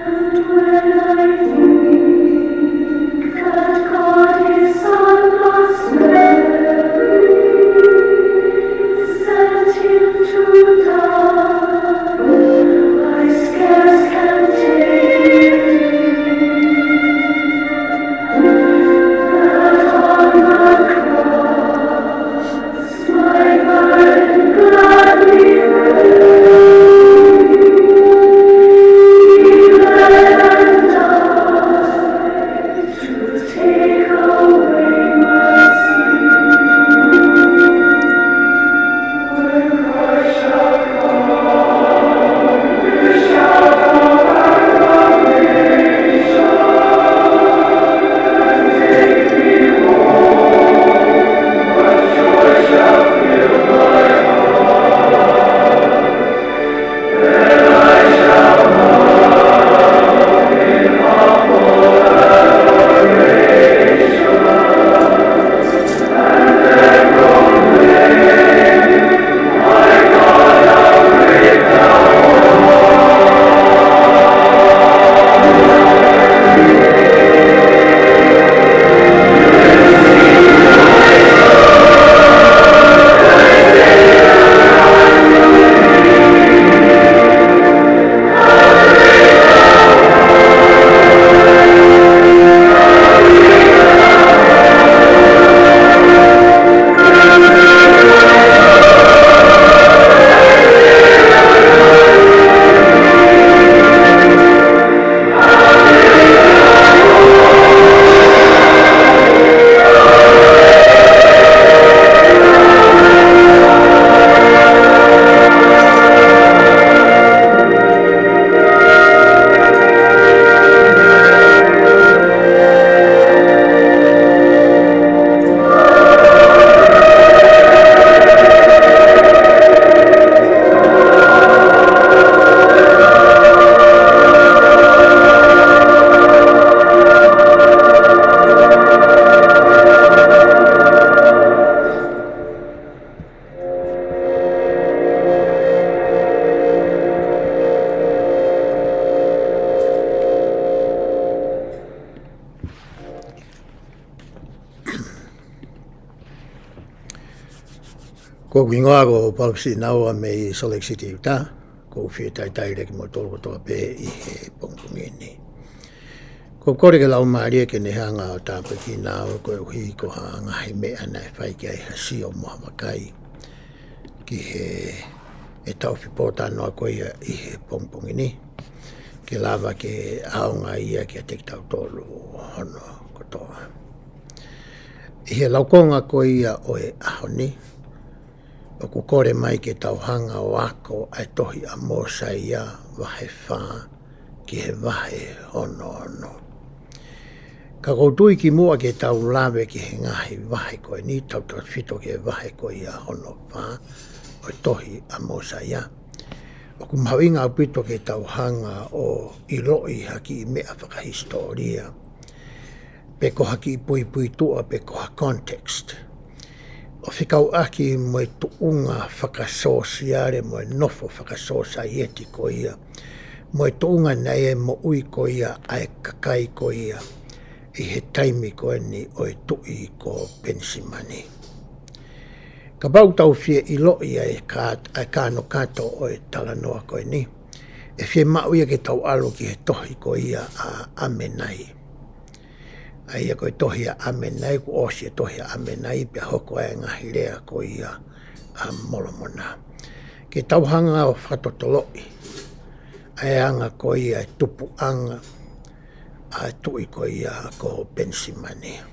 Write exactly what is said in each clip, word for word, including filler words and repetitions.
And when I think that God his Son must perish, sent him to die, I scarce can take it in that on the cross Ko hoku hingoa ko Paul Sinaua mei Salt Lake City, Utah. ʻOku ou fie talitali lelei kimoutolu kotoa pē ʻi he pongipongi ni. ʻOku ou kole ki he Laumālie ke ne hanga ʻo tāpuekina au koeʻuhi ko ha ngaahi meʻa naʻe fai ki ai ha sio mo ha vakai ki ʻi he, ʻetau fepōtalanoa ko ia ʻi he pongipongi ni, ke lava ke ʻaonga ia kiate kitautolu hono kotoa. ʻI he laukonga ko ia ʻo e ʻaho ni, ʻoku kole mai ke tau hanga ʻo ako ʻa e tohi ʻa Mōsaia vahe fā ki he vahe hono ono. Ka ʻoku ou tui kimuʻa ke tau lave ki he ngaahi vahe ko eni, tautautefito ki he vahe ko ia hono fā ʻo e tohi ʻa Mōsaia, ʻoku mahuʻinga ʻaupito ke tau hanga ʻo ʻiloʻi ha kiʻi meʻa fakahisitōlia, pe ko ha kiʻi puipuituʻa, pe ko ha context, ʻo fekauʻaki mo e tuʻunga fakasōsiale, mo e nofo fakasōsaieti ko ia, mo e tuʻunga naʻe moʻui ko ia ʻa e kakai ko ia ʻi he taimi ko eni ʻo e tuʻi ko Penisimani. Kapau ʻoku tau fie ʻiloʻi ʻa e ka-, ʻa e kānokato ʻo e talanoa ko eni, ʻe fiemaʻu ia ke tau ʻalu ki he tohi ko ia ʻa ʻAmenai. ʻA ia ko e tohi ʻa ʻAmenai, kuo ʻosi e tohi ʻa ʻAmenai, pea hoko ai e ngaahi lea ko ia ʻa Molomona, ke tau hanga ʻo fakatotoloʻi ʻa e anga ko ia e tupuʻanga ʻa e tuʻi ko ia ko Penisimani.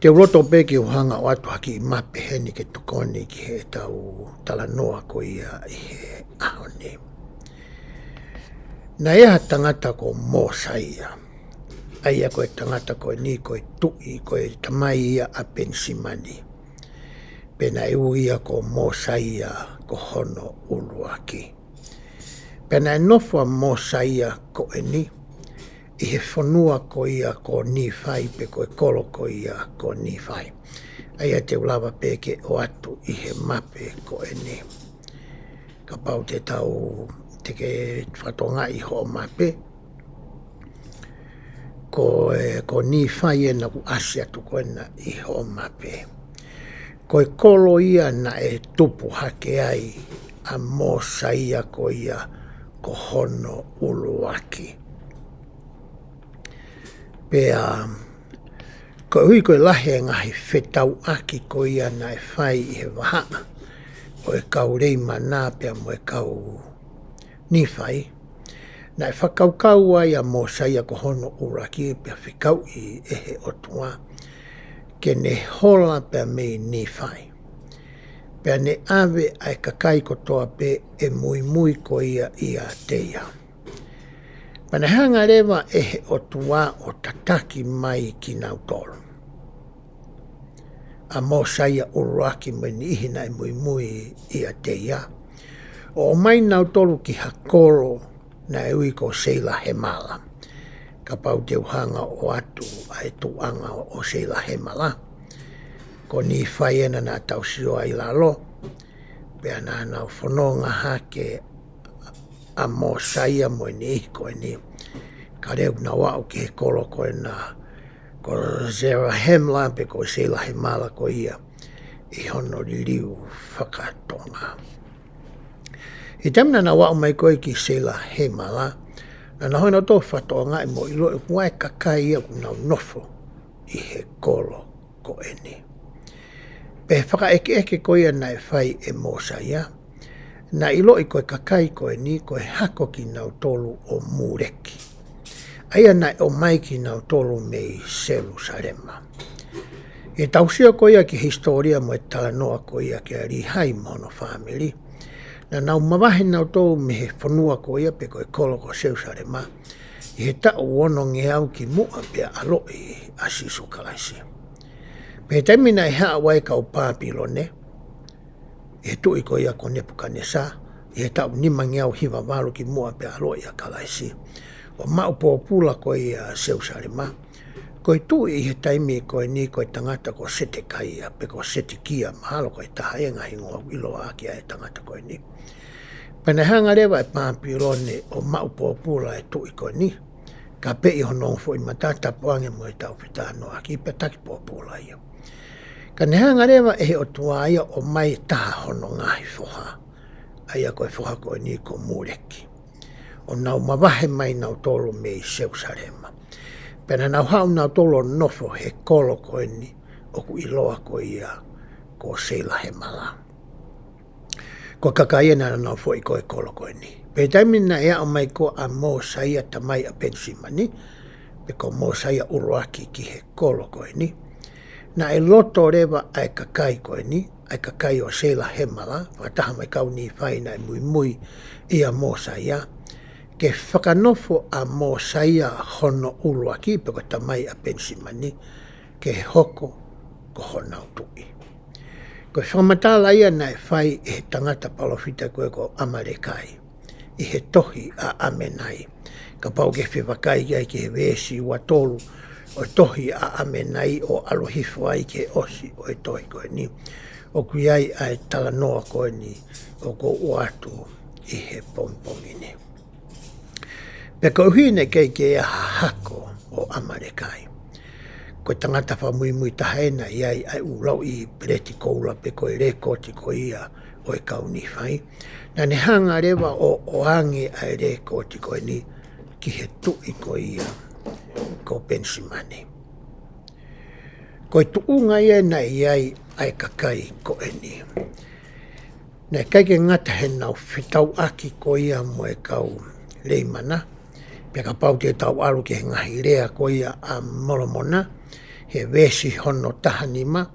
Te u loto pē ke u hanga ʻo ʻoatu ha kiʻi mape heni ke tokoni ki heʻetau talanoa ko ia ʻi he ʻaho ni. Naʻe ʻi ai ha tangata ko Mōsaia, ʻa ia ko e tangata ko eni ko e tuʻi, ko e tamai ia ʻa Penisimani. Pea naʻe ui ia ko Mōsaia ko hono ʻuluaki. Pea naʻe nofo ʻa Mōsaia ko eni ʻi he fonua ko ia ko Nīfai, pe ko e kolo ko ia ko Nīfai. ʻA ia te u lava pē ke ʻoatu ʻi he mape ko eni. Kapau te tau, te ke fakatokangaʻi hoʻo mape, ko e, ko Nīfai ena ʻoku ʻasi atu ko ena ʻi hoʻo mape. Ko e kolo ia naʻe tupu hake ai ʻa Mōsaia ko ia ko hono ʻuluaki. Pea, koeʻuhi ko e lahi e ngaahi fetauʻaki ko ia naʻe fai ʻi he vahaʻa ʻo e kau Leimana pea mo e kau Nīfai, naʻe fakakaukau ai ʻa Mōsaia ko hono ʻuluaki pea fekauʻi ʻe he ʻOtua ke ne hola pea mei Nīfai, pea ne ʻave ʻa e kakai kotoa pē ʻe muimui ko ia ʻiate ia. Pea naʻe hanga leva ʻe he ʻOtua ʻo tataki mai kinautolu, ʻa Mōsaia ʻuluaki mo e niʻihi naʻe muimui ʻiate ia, ʻo ʻomai nautolu ki ha kolo naʻe ui ko Seilahemala. Kapau te u hanga ʻo ʻoatu ʻa e tuʻunga ʻo Seilahemala, ko Nīfai ena naʻa tau sio ai ʻi lalo, pea naʻa nau fononga hake ʻa Mōsaia mo e niʻihi ko eni, ka leva nau aʻu ki he kolo ko ena ko Zarahemla pe ko Seilahemala ko ia ʻi hono liliu fakatonga. ʻI he taimi naʻa nau aʻu mai ko ē ki Seilahemala, naʻa nau hanga ʻo fakatokangaʻi mo ʻiloʻi ʻoku ʻi ai e kakai ia ʻoku nau nofo ʻi he kolo ko eni. Pea fakaʻekeʻeke ko ia naʻe fai ʻe Mōsaia, naʻe ʻiloʻi ko e kakai ko eni ko e hako kinautolu ʻo Muleki, ʻa ia naʻe ʻomai kinautolu mei Selusalema. ʻI heʻetau sio ko ia ki he hisitōlia mo e talanoa ko ia kia Lihai mo hono fāmili, naʻa nau mavahe nautolu mei he fonua ko ia pe ko e kolo ko Selusalema ʻi he taʻu onongeau kimuʻa pea ʻaloʻi ʻa Sīsū Kalaisi. Pea ʻi he taimi naʻe haʻu ai e kau Pāpilone, ʻi he tuʻi ko ia ko Nepukanesa, ʻi he taʻu nimangeau hiva valu kimuʻa pea ʻaloʻi ʻa Kalaisi, ʻo maʻu pōpula ko ia ʻa Selusalema, ko e tuʻi ʻi he taimi ko eni ko e tangata ko Setekaia, pe ko Setekia, mahalo ko e taha ia e ngaahi hingoa ʻoku ʻiloa ʻaki ʻa e tangata ko eni. Pea naʻe hanga leva ʻe Pāpilone ʻo maʻu pōpula e tuʻi ko eni, ka pehē ʻi hono ongo foʻi mata, tapuange mo ʻetau fetalanoaʻaki, pea taki pōpula ia. Ka ne hanga leva ʻe he ʻOtua ia ʻo ʻomai e taha hono ngaahi foha, ʻa ia ko e foha ko eni ko Muleki, ʻo nau mavahe mai nautolu mei Selusalema. Pea naʻa nau haʻu nautolu ʻo nofo he kolo ko eni ʻoku ʻiloa ko ia ko Seilahemala. Ko e kakai ia naʻa nau foʻi ko e kolo ko eni. Pea taimi naʻe aʻu mai ko ā ʻa Mōsaia tamai ʻa Penisimani, pe ko Mōsaia ʻuluaki ki he kolo ko eni, naʻe loto leva ʻa e kakai ko eni, ʻa e kakai ʻo Seilahemala, fakataha mo e kau Nīfai naʻe muimui ʻia Mōsaia, ke fakanofo ʻa Mōsaia hono ʻuluaki, pe ko e tamai ʻa Penisimani, ke hoko ko honau tuʻi. Ko e fakamatala ia naʻe fai ʻe he tangata palōfita ko ē ko ʻAmalekai ʻi he tohi ʻa ʻAmenai. Kapau ʻoku ke fevakai ai ki he veesi ua tolu ʻo e tohi ʻa ʻAmenai ʻo ʻalu hifo ai ki he ʻosi ʻo e tohi ko eni, ʻoku ʻi ai ʻa e talanoa ko eni ʻoku ou ʻoatu ʻi he pongipongi ni. Pea koeʻuhi naʻe ʻikai ke ʻi ai ha hako ʻo ʻAmalekai, ko e tangata fakamuimui taha ena ʻi ai ʻa e ʻū lauʻi peleti koula pe ko e lēkooti ko ia ʻo e kau Nīfai, naʻa ne hanga leva ʻo ʻoange ʻa e lēkooti ko eni ki he tuʻi ko ia ko Penisimani. Ko e tuʻunga ia naʻe ʻi ai ʻa e kakai ko eni. Naʻe ʻikai ke ngata heʻenau fetauʻaki ko ia mo e kau Leimana, pea kapau te tau ʻalu ki he ngaahi lea ko ia ʻa Molomona, he veesi hono taha nima,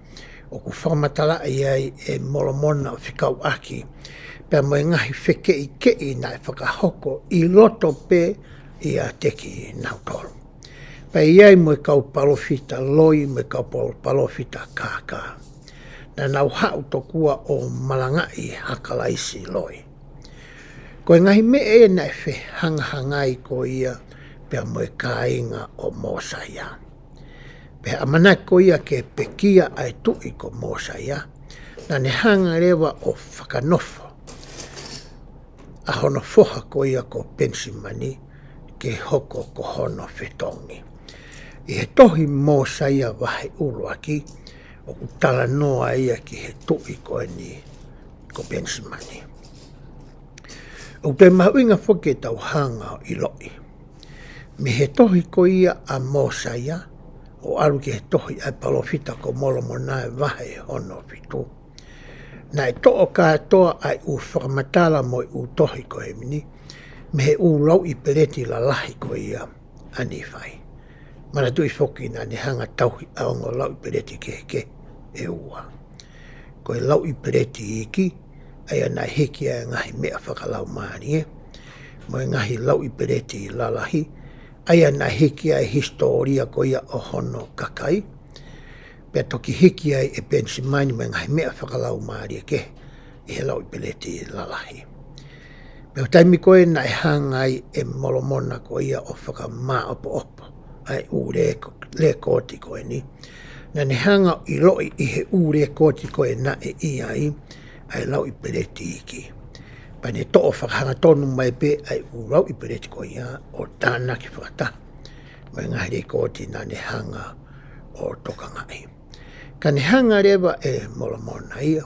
ʻoku fakamatalaʻi ai ʻe Molomona ʻo fekauʻaki pea mo e ngaahi fekeʻikeʻi naʻe fakahoko ʻi loto pē ʻiate kinautolu. Pea ʻi ai mo e kau palōfita loi, mo e kau pal-, palōfita kākā. Naʻa nau haʻu tokua ʻo malangaʻi ha Kalaisi loi. Ko e ngaahi meʻa ia naʻe fehangahangai ko ia pea mo e kāinga ʻo Mōsaia. Pea ʻamanaki ko ia ke pekia ʻa e tuʻi ko Mōsaia, naʻa ne hanga leva ʻo fakanofo ʻa hono foha ko ia ko Penisimani ke hoko ko hono fetongi. ʻI he tohi Mōsaia vahe ʻuluaki, ʻoku talanoa ia ki he tuʻi ko eni ko Penisimani. ʻOku toe mahuʻinga foki ke tau hanga ʻo ʻiloʻi, mei he tohi ko ia ʻa Mōsaia, ʻo ʻalu ki he tohi ʻa e palōfita ko Molomona ʻi he vahe hono fitu, naʻe toʻo kātoa ʻa e ʻū fakamatala mo e ʻū tohi ko eni mei he ʻū lauʻi peleti lalahi ko ia ʻa Nīfai. Manatuʻi foki naʻa ne hanga ʻo tauhi ʻa e ongo lauʻi peleti kehekehe ʻe ua. Ko e lauʻi peleti iiki, ʻa ia naʻe hiki ai e ngaahi meʻa fakalaumālie, mo e ngaahi lauʻi peleti lalahi, ʻa ia naʻe hiki ai e hisitōlia ko ia ʻo hono kakai, pea toki hiki ai ʻe Penisimani mo e ngaahi meʻa fakalaumālie kehe ʻi he lauʻi peleti lalahi. Pea ʻi he taimi ko ē naʻe hanga ai ʻe Molomona ko ia ʻo fakamāʻopoʻopo ʻa e ʻū leko-, lēkooti ko eni, naʻa ne hanga ʻo ʻiloʻi ʻi he ʻū lēkooti ko ē naʻe ʻi ai ʻa e lauʻi peleti iiki. Pea ne toʻo fakahangatonu mai pē ʻa e ʻū lauʻi peleti ko ia ʻo tānaki fakataha mo e ngaahi lēkooti naʻa ne hanga ʻo tokangaʻi. Ka ne hanga leva ʻe Molomona ia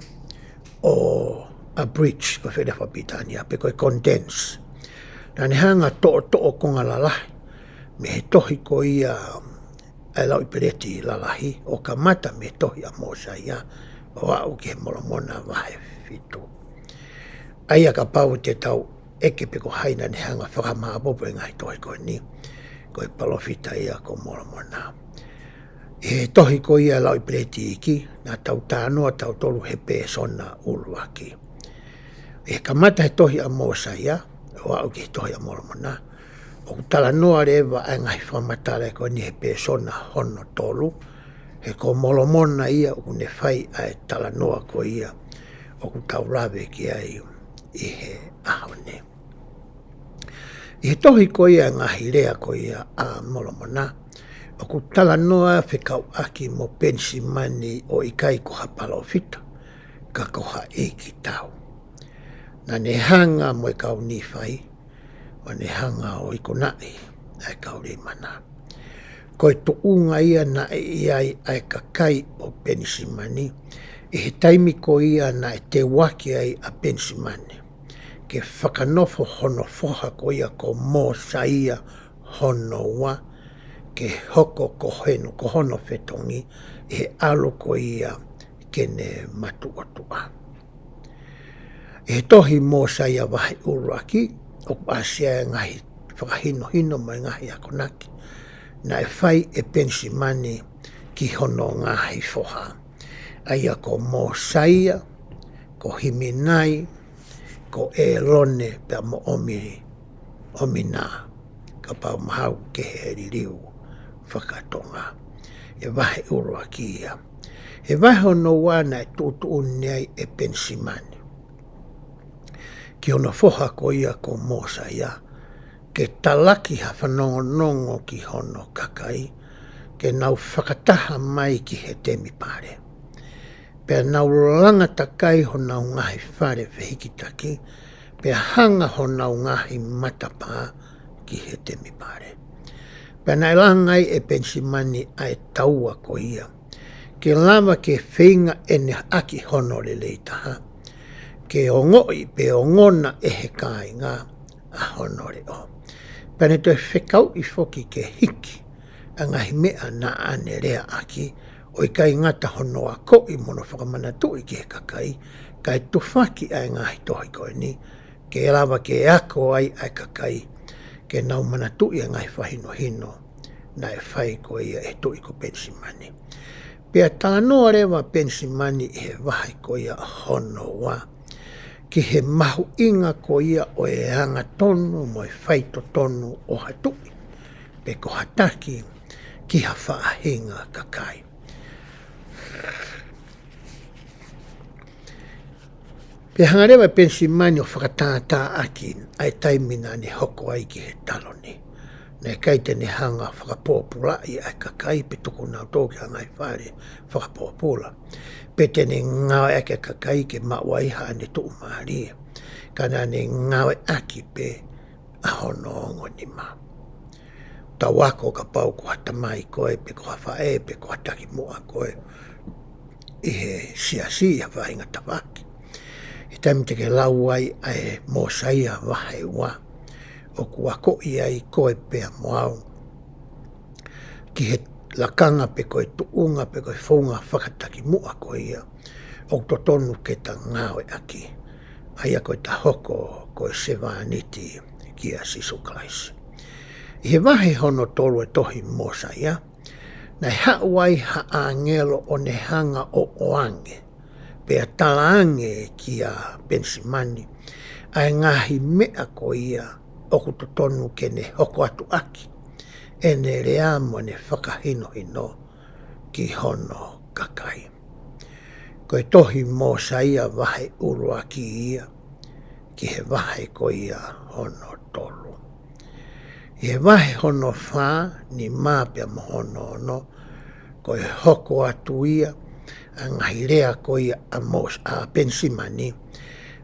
ʻo abridge, ko e foʻi lea fakapilitānia, pe ko e condense. Naʻa ne hanga ʻo toʻotoʻo konga lalahi mei he tohi ko ia ʻa e lauʻi peleti lalahi, ʻo kamata mei he tohi ʻa Mōsaia ʻo aʻu ki he Molomona vahe fitu. ʻA ia kapau te tau ʻeke pe ko hai naʻa ne hanga ʻo fakamāʻopoʻopo e ngaahi tohi ko eni, ko e palōfita ia ko Molomona. ʻI he tohi ko ia lauʻi peleti iiki, naʻa tau talanoa tautolu he pēsona ʻuluaki. ʻI he kamata he tohi ʻa Mōsaia ʻo aʻu ki he tohi ʻa Molomona, ʻoku talanoa leva ʻa e ngaahi fakamatala ko eni he pēsona hono tolu, he ko Molomona ia ʻoku ne fai ʻa e talanoa ko ia ʻoku tau lave ki ai ʻi he ʻaho ni. ʻI he tohi ko ia ngaahi lea ko ia ʻa Molomona, ʻoku talanoa fekauʻaki mo Penisimani ʻo ʻikai ko ha palōfita, ka ko ha ʻeikitau. Naʻa ne hanga mo e kau Nīfai, ʻo ne hanga ʻo ikunaʻi ʻa e kau Leimana. Ko e tuʻunga ia naʻe ʻi ai ʻa e kakai ʻo Penisimani, ʻi he taimi ko ia naʻe teuaki ai ʻa Penisimani ke fakanofo hono foha ko ia ko Mōsaia hono ua, ke hoko ko heno, ko hono fetongi, ʻi he ʻalu ko ia ke ne matuʻotuʻa. ʻI he tohi Mōsaia vahe ʻuluaki, ʻoku ʻasi ai e ngaahi fakahinohino mo e ngaahi akonaki naʻe fai ʻe Penisimani ki hono ngaahi foha. ʻA ia ko Mōsaia, ko Himinai, ko ʻĒlone pea mo ʻOmi, ʻOmina, kapau mahau ke he liliu fakatonga. ʻI he vahe ʻuluaki ia. ʻI he vahe hono ua naʻe tuʻutuʻuni ai ʻe Penisimani ki hono foha ko ia ko Mōsaia, ke talaki ha fanongonongo ki hono kakai, ke nau fakataha mai ki he temipale. Pea nau langa takai honau ngaahi fale fehikitaki, pea hanga honau ngaahi matapā ki he temipale. Pea naʻe langa ai ʻe Penisimani ʻa e taua ko ia, ke lava ke feinga ʻene ʻaki hono lelei taha, ke ongoʻi pe ongona ʻe he kāinga ʻa hono leʻo. Pea ne toe fekauʻi foki ke hiki ʻa e ngaahi meʻa naʻa ne leaʻaki, ʻo ʻikai ngata hono akoʻi mo hono fakamanatuʻi ki he kakai, kae tufaki ʻa e ngaahi tohi ko eni, ke lava ke ako ai ʻa e kakai, ke nau manatuʻi ʻa e ngaahi fakahinohino naʻe fai ko ia ʻe he tuʻi ko Penisimani. Pea talanoa leva Penisimani ʻi he vahe ko ia hono ua ki he mahuʻinga ko ia ʻo e angatonu mo e faitotonu ʻo ha tuʻi, pe ko ha taki ki ha faʻahinga kakai. Pea hanga leva ʻe Penisimani ʻo fakatātāʻaki ʻa e taimi naʻa ne hoko ai ki he taloni. Naʻe ʻikai te ne hanga fakapōpulaʻi ʻa e kakai pe tuku nautolu ki ha ngaahi fale fakapōpula. Pe te ne ngāueʻaki ʻa e kakai ke maʻu ai haʻane tuʻumālie. Ka naʻa ne ngāueʻaki pē ʻa hono ongo nima. Tau ako kapau ko ha tamai koe, pe ko ha faʻē, pe ko ha takimuʻa koe ʻi he siasi, ʻi ha faʻahinga tafaʻaki. ʻI he taimi te ke lau ai ʻa e Mōsaia vahe ua, ʻoku akoʻi ai koe pea mo au ki he lakanga pe ko e tuʻunga pe ko e founga fakatakimuʻa ko ia ʻoku totonu ke ta ngāueʻaki, ʻa ia ko ʻeta hoko ko e sevāniti kia Sīsū Kalaisi. ʻI he vahe hono tolu ʻo e tohi Mōsaia, naʻe haʻu ai ha ʻāngelo ʻo ne hanga ʻo ʻoange pea talaange kia Penisimani ʻa e ngaahi meʻa ko ia ʻoku totonu ke ne hoko atu ʻaki ʻene lea mo ʻene fakahinohino ki hono kakai. Ko e tohi Mōsaia vahe ʻuluaki ia, ki he vahe ko ia hono tolu. ʻI he vahe hono fā, nima pea mo hono ono, ko e hoko atu ia ʻa e ngaahi lea ko ia ʻa Mōs-, ʻa Penisimani,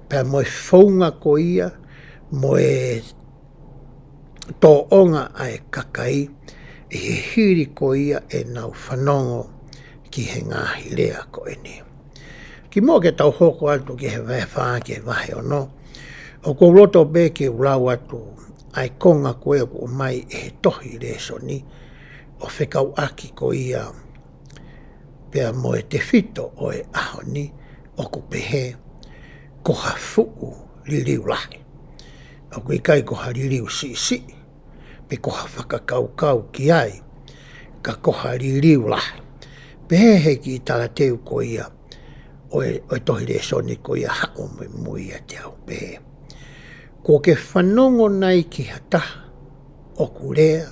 pea mo e founga ko ia, mo e tōʻonga ʻa e kakai, ʻi he hili ko ia ʻenau fanongo ki he ngaahi lea ko eni. Kimuʻa ke tau hoko atu ki he vahe fā ki he vahe ono, ʻoku ou loto pē ke u lau atu ʻa e konga ko ē ʻoku ʻomai ʻe he tohi lēsoni, ʻo fekauʻaki ko ia pea mo e tefito ʻo e ʻaho ni, ʻoku pehē, ko ha fuʻu liliu lahi. ʻOku ʻikai ko ha liliu siʻisiʻi, pe ko ha fakakaukau ki ai, ka ko ha liliu lahi. Pehē ʻe he kiʻi talateu ko ia ʻo e, ʻo e tohi lēsoni ko ia Haʻu ʻo Muimui ʻIate Au, pehē, kuo ke fanongo nai ki ha taha ʻoku lea,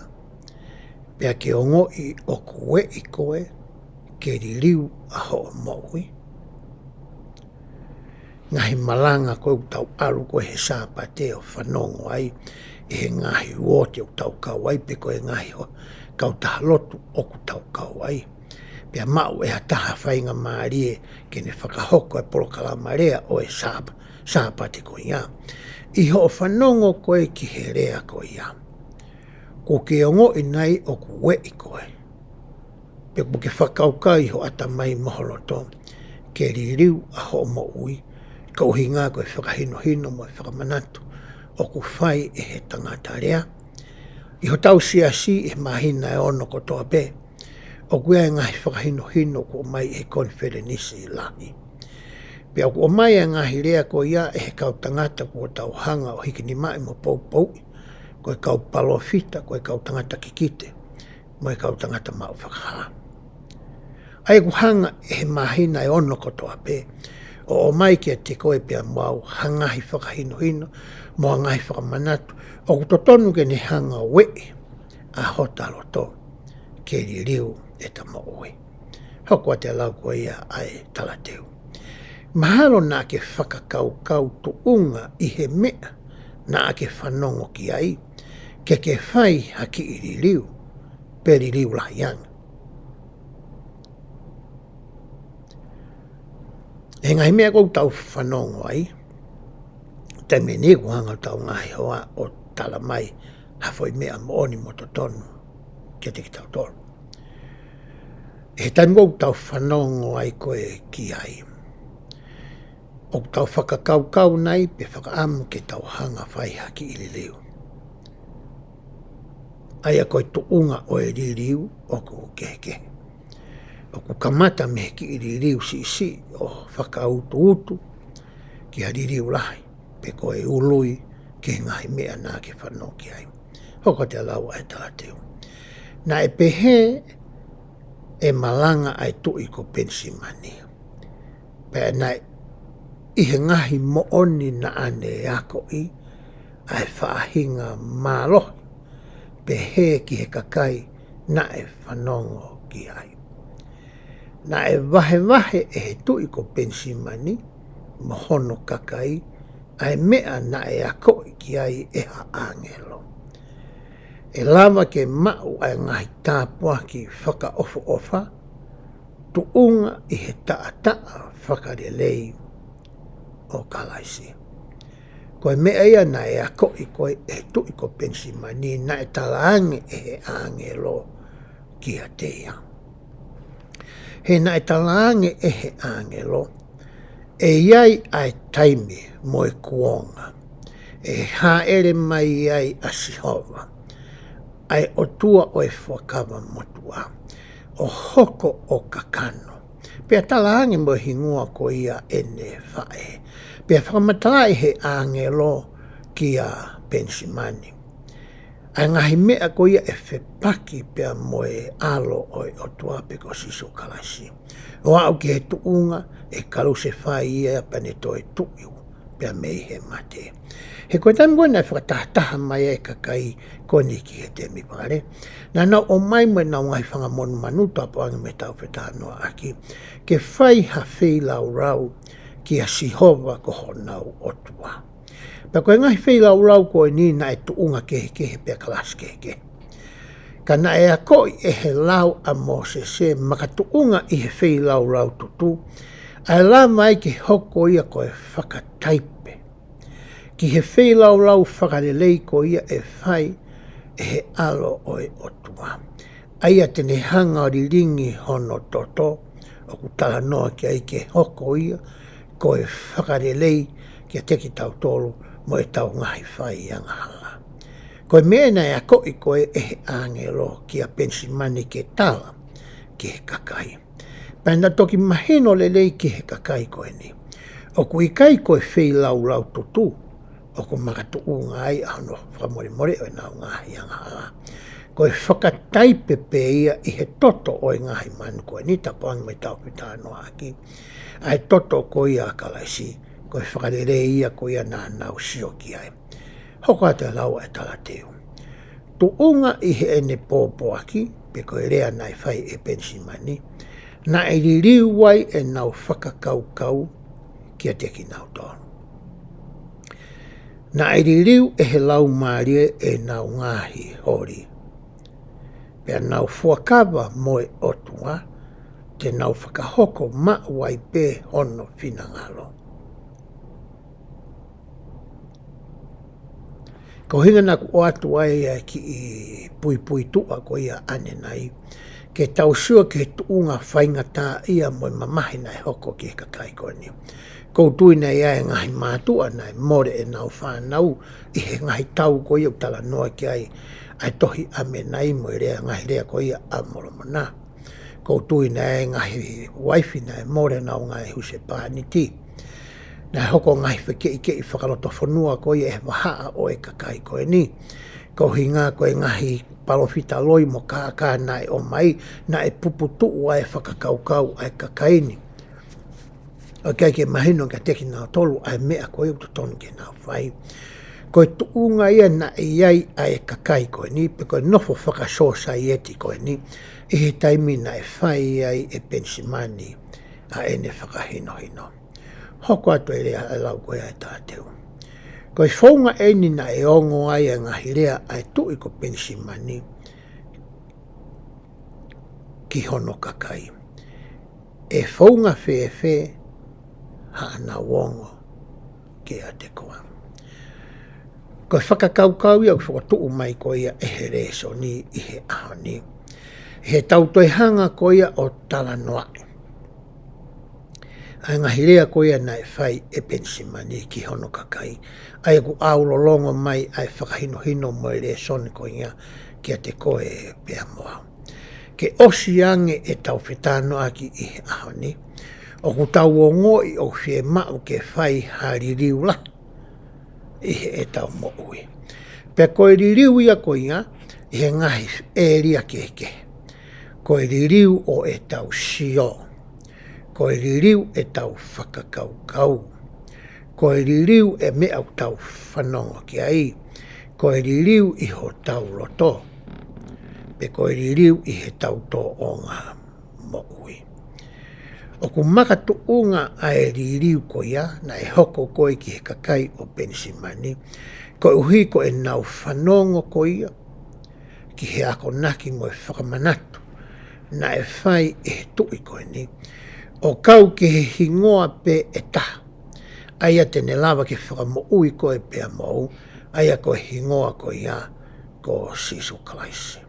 pea ke ongoʻi ʻoku ueʻi koe ke liliu ʻa hoʻo moʻui? Ngaahi malanga ko ē ʻoku tau ʻalu ko ē he Sāpate ʻo fanongo ai ʻi he ngaahi uooti ʻoku tau kau ai, pe ko e ngaahi ho-, kautaha lotu ʻoku tau kau ai. Pea maʻu ʻe ha taha faingamālie ke ne fakahoko e polokalama lea ʻo e Sāp-, Sāpate ko ia. ʻI hoʻo fanongo ko ē ki he lea ko ia, kuo ke ongoʻi nai ʻoku ueʻi koe, pe kuo ke fakakaukau ʻi ho ʻatamai mo ho loto ke liliu ʻa hoʻo moʻui, ko e ʻuhinga ko e fakahinohino mo e fakamanatu ʻoku fai ʻe he tangata lea? ʻI hotau siasi ʻi he māhina ʻe ono kotoa pē, ʻOku ʻi ai e ngaahi fakahinohino kuo ʻomai ʻe he konifelenisi lahi. Pea ʻoku ʻomai e ngaahi lea ko ia ʻe he kau tangata kuo tau hanga ʻo hikinimaʻi mo poupouʻi, ko e kau palōfita, ko e kau tangata kikite, mo e kau tangata maʻu fakahā. ʻA ia ʻoku hanga ʻe he māhina ʻe ono kotoa pē ʻo ʻomai kiate koe pea mo au ha ngaahi fakahinohino mo ha ngaahi fakamanatu ʻoku totonu ke ne hanga ʻo ueʻi ʻa hota loto ke liliu ʻeta moʻui. Hoko atu e lau ko ia ʻa e talateu. Mahalo naʻa ke fakakaukau tuʻunga ʻi he meʻa naʻa ke fanongo ki ai, ke ke fai ha kiʻi liliu, pe liliu lahi ange. ʻI he ngaahi meʻa ʻoku tau fanongo ai, taimi ni ʻoku hanga ʻetau ngaahi hoa ʻo tala mai ha foʻi meʻa moʻoni mo totonu kiate kitautolu. ʻI he taimi ʻoku tau fanongo ai ko ē ki ai, ʻoku tau fakakaukau nai pe fakaʻamu ke tau hanga ʻo fai ha kiʻi liliu. ʻA ia ko e tuʻunga ʻo e liliu ʻoku kehekehe. ʻOku kamata mei he kiʻi liliu siʻisiʻi ʻo fakautuutu ki ha liliu lahi, pe ko e ului ki he ngaahi meʻa naʻa ke fanongo ki ai. Hoko atu e lau ʻa e talateu. Naʻe pehē ʻe malanga ʻa e tuʻi ko Penisimani. Pea naʻe ʻi he ngaahi moʻoni naʻa ne akoʻi ʻa e faʻahinga mālohi pehē ki he kakai naʻe fanongo ki ai. Naʻe vahevahe ʻe he tuʻi ko Penisimani mo hono kakai ʻa e meʻa naʻe akoʻi ki ai ʻe ha ʻāngelo. ʻE lava ke maʻu ʻa e ngaahi tāpuaki fakaʻofoʻofa tuʻunga ʻi he taʻataʻa fakalelei ʻo Kalaisi. Ko e meʻa ia naʻe akoʻi ko ē ʻe he tuʻi ko Penisimani naʻe talaange ʻe he ʻāngelo kiate ia. He naʻe talaange ʻe he ʻāngelo, ʻe ʻi ai ʻa e taimi mo e kuonga ʻe hāʻele mai ai ʻa Sihova, ʻa e ʻOtua ʻo e Fuakava Motuʻa, ʻo hoko ʻo kakano. Pea talaange mo e hingoa ko ia ʻene faʻē. Pea fakamatalaʻi ʻe he ʻāngelo kia Penisimani ʻa e ngaahi meʻa ko ia ʻe fepaki pea mo e ʻAlo ʻo e ʻOtua pe ko Sīsū Kalaisi. ʻO aʻu ki he tuʻunga ʻe kalusefai ia pea ne toe tuʻu pea mei he mate. He ko e taimi ko ē naʻe fakatahataha mai ai e kakai ko eni ki he temipale, naʻa nau ʻomai mo ʻenau ngaahi fanga monumanu, tāpuange mo e taufetanoaʻaki, ke fai ha feilaulau kia Sihova ko honau ʻOtua. Pea ko e ngaahi feilaulau ko eni naʻe tuʻunga kehekehe pea kalasi kehekehe. Ka naʻe akoʻi ʻe he lao ʻa Mōsese makatuʻunga ʻi he feilaulau tutu, ʻa e lava ai ke hoko ia ko e fakataipe ki he feilaulau fakalelei ko ia ʻe fai ʻe he ʻAlo ʻo e ʻOtua. ʻA ia te ne hanga ʻo lilingi hono toto, ʻoku talanoa ki ai ke hoko ia ko e fakalelei kiate kitautolu mo ʻetau ngaahi fai angahala. Ko e meʻa naʻe akoʻi ko ē ʻe he ʻāngelo kia Penisimani ke tala ki he kakai. Pea na toki mahino lelei ki he kakai ko eni, ʻoku ʻikai ko e feilaulau tutu ʻoku makatuʻunga ai ʻa hono fakamolemoleʻi ʻo ʻenau ngaahi angahala. Ko e fakataipe pē ia ʻi he toto ʻo e ngaahi manu ko eni, tāpuange mo e taufetanoaʻaki, ʻa e toto ko ia ʻa Kalaisi, ko e fakalelei ia ko ia naʻa nau sio ki ai. Hoko atu e lau ʻa e talateu. Tuʻunga ʻi heʻene pōpoaki, pe ko e lea naʻe fai ʻe Penisimani, naʻe liliu ai ʻenau fakakaukau kiate kinautolu. Naʻe liliu ʻe he Laumālie ʻenau ngaahi holi. Pea nau fuakava mo e ʻOtua, te nau fakahoko maʻu ai pē hono finangalo. Ko e ʻuhinga naʻa ku ʻoatu ai ʻa e kiʻi puipuituʻa ko ia ʻanenai, ke tau sio ki he tuʻunga faingataʻaʻia mo e mamahi naʻe hoko ki he kakai ko eni. ʻOku ou tui naʻe ʻi ai e ngaahi mātuʻa naʻe mole ʻenau fānau ʻi he ngaahi tau ko ia ʻoku talanoa ki ai ʻa e tohi ʻAmenai mo e lea, ngaahi lea ko ia ʻa Molomona. Ko u tui naʻe ngaahi uaifi naʻe mole honau ngaahi husepāniti. Naʻe hoko ngaahi fekeʻikeʻi fakalotofonua ko ia ʻi he vahaʻa ʻo e kakai ko eni. Ko e ʻuhinga ko e ngaahi palōfita loi mo kākā naʻe ʻomai, naʻe puputuʻu ai e fakakaukau ʻa e kakai ni. ʻOku ʻikai ke mahino kiate kinautolu ʻa e meʻa ko ia ʻoku totonu ke nau fai. Ko e tuʻunga ia naʻe ʻi ai ʻa e kakai ko eni, pe ko e nofo fakasōsaieti ko eni, ʻi he taimi naʻe fai ai ʻe Penisimani ʻa ʻene fakahinohino. Hoko atu e lea ʻa e lau ko ia ʻa e tāteu. Ko e founga eni naʻe ongo ai e ngaahi lea ʻa e tuʻi ko Penisimani ki hono kakai. ʻE founga fēfē haʻanau ongo kiate koe? Ko e fakakaukau ia ʻoku fokotuʻu mai ko ia ʻe he lēsoni ʻi he ʻaho ni. He tau toe hanga ko ia ʻo talanoaʻi ʻa e ngaahi lea ko ia naʻe fai ʻe Penisimani ki hono kakai. ʻA ia ʻoku ʻaulolongo mai ʻa e fakahinohino mo e lēsoni ko ia kiate koe pea mo au. Ke ʻosi ange ʻetau fetalanoaʻaki ʻi he ʻaho ni, ʻoku tau ongoʻi ʻoku fiemaʻu ke fai ha liliu lahi ʻi heʻetau moʻui. Pea ko e liliu ia ko ia ʻi he ngaahi ʻēlia kehekehe. Ko e liliu ʻo ʻetau sio. Ko e liliu ʻetau fakakaukau. Ko e liliu e meʻa ʻoku tau fanongo ki ai. Ko e liliu ʻi hotau loto. Pe ko e liliu ʻi heʻetau tōʻonga moʻui. ʻOku makatuʻunga ʻa e liliu ko ia naʻe hoko ko ē ki he kakai ʻo Penisimani, koeʻuhi ko ʻenau fanongo ko ia ki he akonaki mo e fakamanatu naʻe fai ʻe he tuʻi ko eni, ʻo kau ki he hingoa pē ʻe taha, ʻa ia te ne lava ke fakamoʻui koe pea mo au, ʻa ia ko e hingoa ko ia ko Sīsū Kalaisi.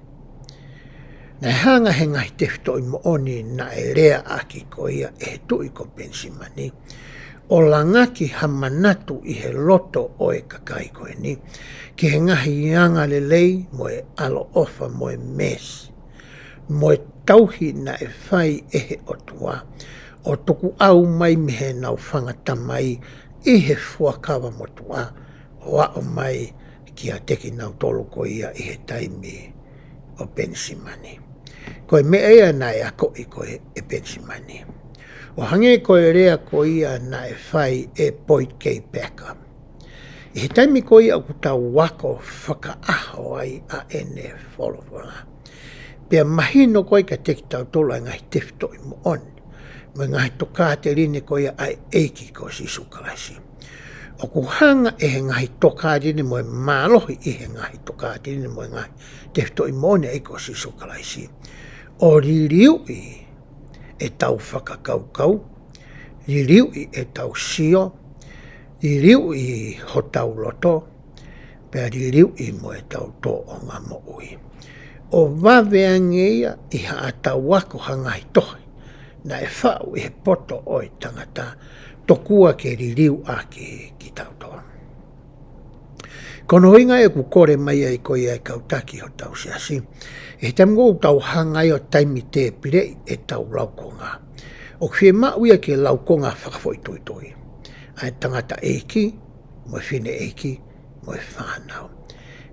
Naʻe hanga ʻe he ngaahi tefitoʻi moʻoni naʻe leaʻaki ko ia ʻe he tuʻi ko Penisimani, ʻo langaki ha manatu ʻi he loto ʻo e kakai ko eni, ki he ngaahi angalelei mo e ʻaloʻofa mo e mēsi, mo e tauhi naʻe fai ʻe he ʻOtua, ʻo tukuʻau mai mei heʻenau fanga tamai ʻi he fuakava motuʻa, ʻo aʻu mai kiate kinautolu ko ia ʻi he taimi ʻo Penisimani. Ko e meʻa ia naʻe akoʻi ko ē ʻe Penisimani. ʻO hangē ko e lea ko ia naʻe fai ʻe Boyd K. Packer. ʻI he taimi ko ia ʻoku tau ako fakaʻaho ai ʻa ʻene folofola, pea mahino ko ē kiate kitautolu ʻa e ngaahi tefitoʻi moʻoni mo e ngaahi tokāteline ko ia ʻa e ʻEiki ko Sīsū Kalaisi. ʻOku hanga ʻe he ngaahi tokāteline mo e mālohi ʻi he ngaahi tokāteline mo e ngaahi tefitoʻi moʻoni ʻa e ʻEiki ko Sīsū Kalaisi, ʻo liliuʻi ʻetau fakakaukau, liliuʻi ʻetau sio, liliuʻi hotau loto, pea liliuʻi mo ʻetau tōʻonga moʻui. ʻO vave ange ia ʻi haʻatau ako ha ngaahi tohi naʻe faʻu ʻi he poto ʻo e tangata, tokua ke liliuʻaki kitautolu. Ko hono ʻuhinga ʻoku kole mai ai ko ia e kau taki hotau siasi, ʻi he taimi ʻoku tau hanga ai ʻo taimi tēpileʻi ʻetau laukonga, ʻoku fiemaʻu ia ke laukonga fakafoʻituitui ʻa e tangataʻeiki mo e fineʻeiki mo e fānau.